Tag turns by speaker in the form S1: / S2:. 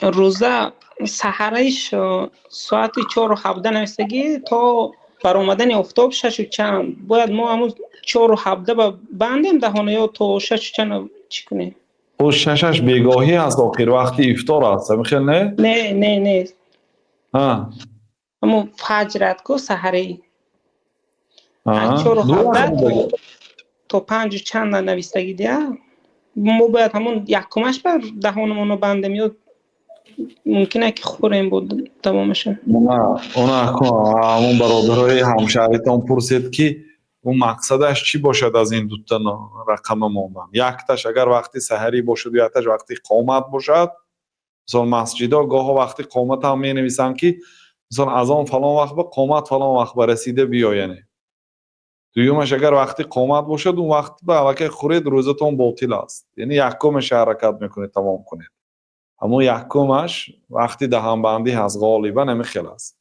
S1: Рӯза саҳараш соати 4:17 навистагӣ, то баромадани офтоб шашу чанд. Бояд мо ҳамун 4:17 ба бандем даҳона ё то шашу чанд чӣ кунем?
S2: Ӯ шашаш бегоҳӣ аст, охир вақти ифтор аст, ҳамин хел не?
S1: Не, не, не. Ҳамун фаҷрат ку, саҳарӣ. Аз 4:17 то панҷу чанд навистагӣ дия. Мо бояд ҳамун якумаш бар даҳонамонро бандем ё мумкин ки хӯрем бо давомаша?
S2: Она ҳамун бародарои ҳамшаҳритон пурсед, ки ӯ мақсадаш чӣ бошад аз ин дута рақама мондан. Якташ агар вақти саҳарӣ бошад, якташ вақти қомат бошад. Мисол, масҷидҳо гоҳо вақти қомат ҳам менависанд, ки мисол, азон фалон вақт ба қомат фалон вақт ба расида биё. Яъне дуюмаш агар вақти қомат бошад, он вақт ба аллакай хӯред, рӯзатон ботил аст. Яъне якумаша ҳаракат мекунед, тамом кунед. Ҳамон якумаш вақти даҳанбандӣ ҳаст, ғолибан ҳамин хел аст.